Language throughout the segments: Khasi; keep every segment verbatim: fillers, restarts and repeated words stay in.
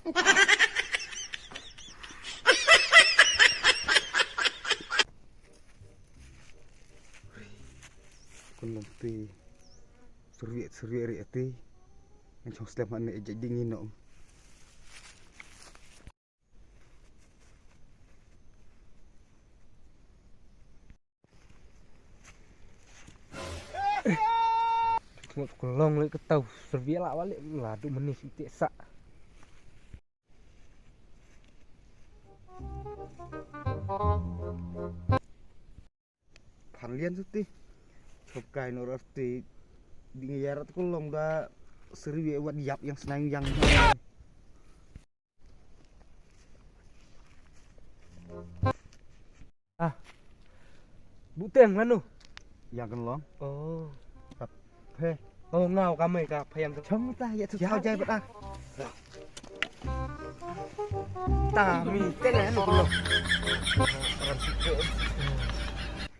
Kun long te survey survey ri ati. Ngan chong slem han ne ejek ding ino. Ngut kulong lek ketau survey la walik la du menis itik sak. Phan lian suti. Chop kai no rasti. Ding yarat kulong da survey wat yap yang senang yang. Ah. Buteng mano? Yang kenlong. Oh. Phe. Oh, ngau kami ka phe yang kenlong. Chong ta ya tu ya jai bet ah. Tami teng anu kenlong.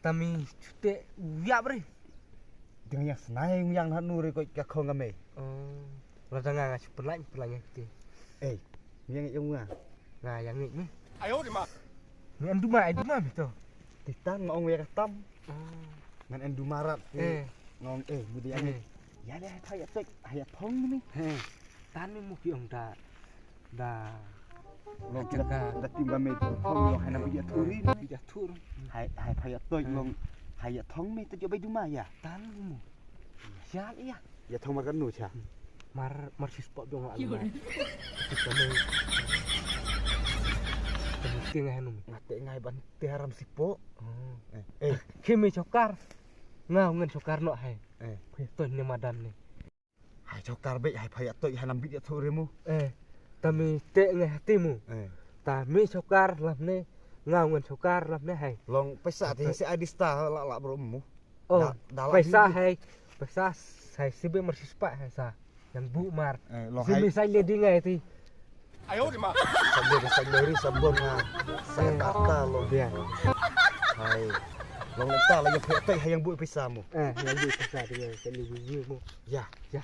Tami chute uya bre. Dengan yang senai yang hanu re ko ka khong kami. Oh. Lada nga nga shu pynlait pynlait nga kti. Eh, nga ngeit ïa nga. Nga ïa ngeit me. Ayo di ma. Nga en duma, en duma me to. Titan nga ong ïa ka tam. Ah. Ngan en duma rat. Eh. Nga ong eh budi ïa ngeit. Ïa le hai ïa tek, hai ïa thong me. He. Tan me mu ki ong da. Da. Long kita da tim ba me thong long hai na bidi athuri. Bidi athur. Hai hai ïa tek long hai ïa thong me to jo bai duma ïa. Tan me mu. Sial ïa. Ïa thong mar kan nu cha. Mar mar sis pop dong la. Kita me. Kita me ngai ban te haram sipo. Eh, eh. Kimi chokar. Ngau ngan chokar no hai. Eh. Phe to ne madan ne. Hai chokar be hai pha ïa to hai nam bit ïa to remo. Eh. Tami te ngai hati mu. Eh. Tami chokar lam ne. Ngau ngan chokar lam ne hai. Long pesa te se adista la la bro mu. Oh, da, da la pisa hi. Hai, pisa hai sibe mar sispa hai sa. Yang bu mar. Eh, lo hai. Sibe sai le ding ai ti. Ayo di ma. Sambil sai le ri sabon nga. Sai kata lo dia. Hai. Long ta la yang pete hai yang bu pisa mu. Eh, yang bu pisa dia sai le bu mu. Ya. Ya.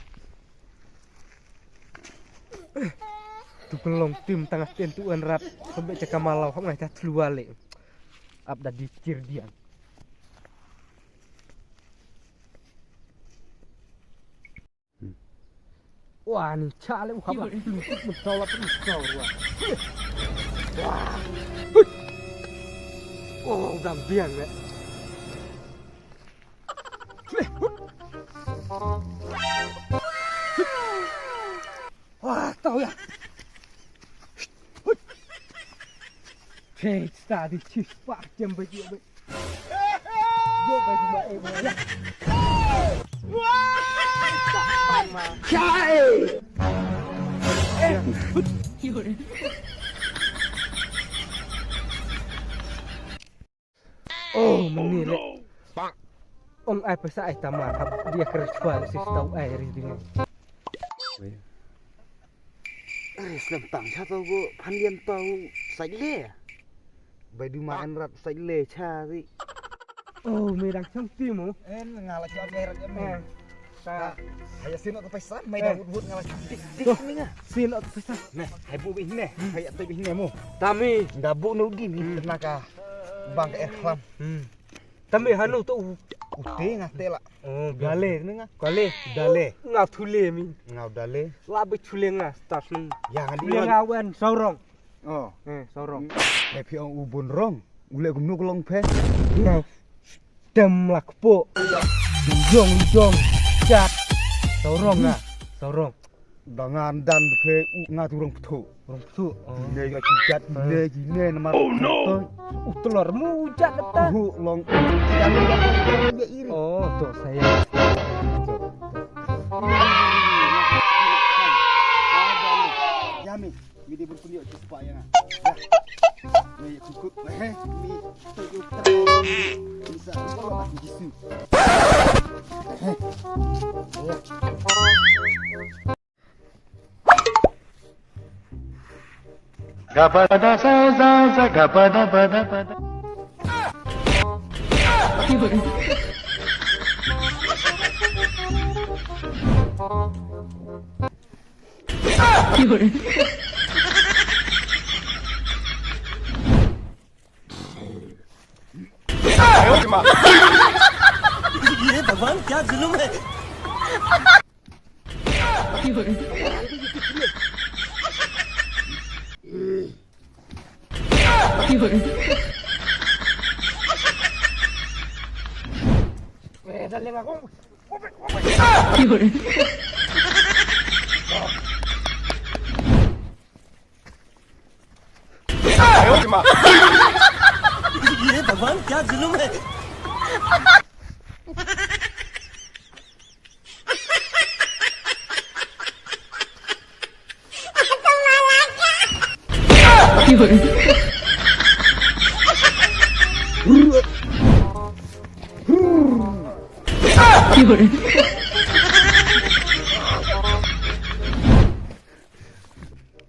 Tu kelong tim tengah tentu enrat. Sampai cakap malau hok ngai ta tluale. Ap da di kir dia. Wah, ni chale u haba. Lu kut mun tau la pun tau wa. Wah. Oh, udah biang ya. Wah, tau ya. Hei, tadi cis pak jam baju. Oh, mani le. Ong ai pesa ai tama hap dia kere chwa si tau ai ri ding. Ai slem tang cha tau go phan lian tau sai le. Bai du ma en rat sai le cha ri. Oh, me dang chang ti mo. En nga la chang me rat me. Ta. Hai sin ka pesa me dang wut wut nga la chang ti. Ti ni nga. Sin ka pesa. Ne, hai bu bi ne. Hai tu bi ne mo. Tami. Da bu no di ni na ka. Bang ka er khlam. Hmm. Tami hanu to u. Ute nga te la. Oh, gale ni nga. Gale. Dale. Nga thule mi. Nga dale. La bi thule nga start ni. Ya nga di. Thule nga wen saurong. Oh. Eh, saurong. Eh, phi ong u bun rong. U le kumnu long phe. Nga. Tem la kpo. Jong jong. Chat. Saurong nga. Saurong. Da ngan dan phe u nga tu rong pthu. Rong pthu. Oh. Ne ga ki jat ne ki ne nama. Oh no. U telor mu jat ta. Hu long. Ya iri. Oh, to saya. Yami. Mi di berkunjung ke sepak ya. Mi kukut. He. Mi. Bisa. Kalau aku jisu. Gapada sa sa sa gapada pada pada. ये भगवान, क्या जुल्म है। ये भगवान, क्या जुल्म है।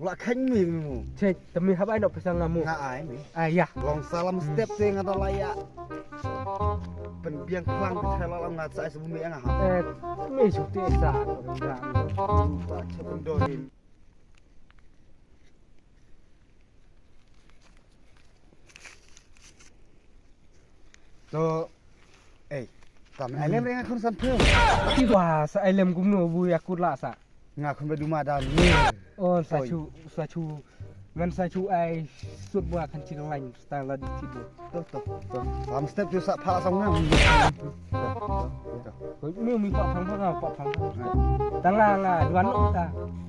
La khang mi mu. Che, temi hap ai nok pisa ngamu. Nga ai mi. Ai ya. Long salam step te nga da la ya. Pen biang klang ke chai la lam nga sa ai sebu mi nga ha. Eh, mi su te sa. Ta che pen dorin. To, eh, tam ai lem ring khun san phe. Wa sa ai lem kumno bu ya kut la sa. Nga khun ba duma da ni. Oh, sa chu, sa chu. Ngan sa chu ai sut bua khan chi lain stang la di chi bu. To, to, to. Sam step tu sa pha sam nga. To, to, to. Ko mi mi pa phang phang pa phang. Tang nga nga duan no ta.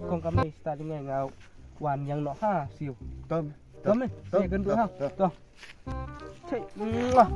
Kong kam ni sta di ngai nga wan yang no ha siu. To. To me. To. Kan tu ha. To. Che. Mwah.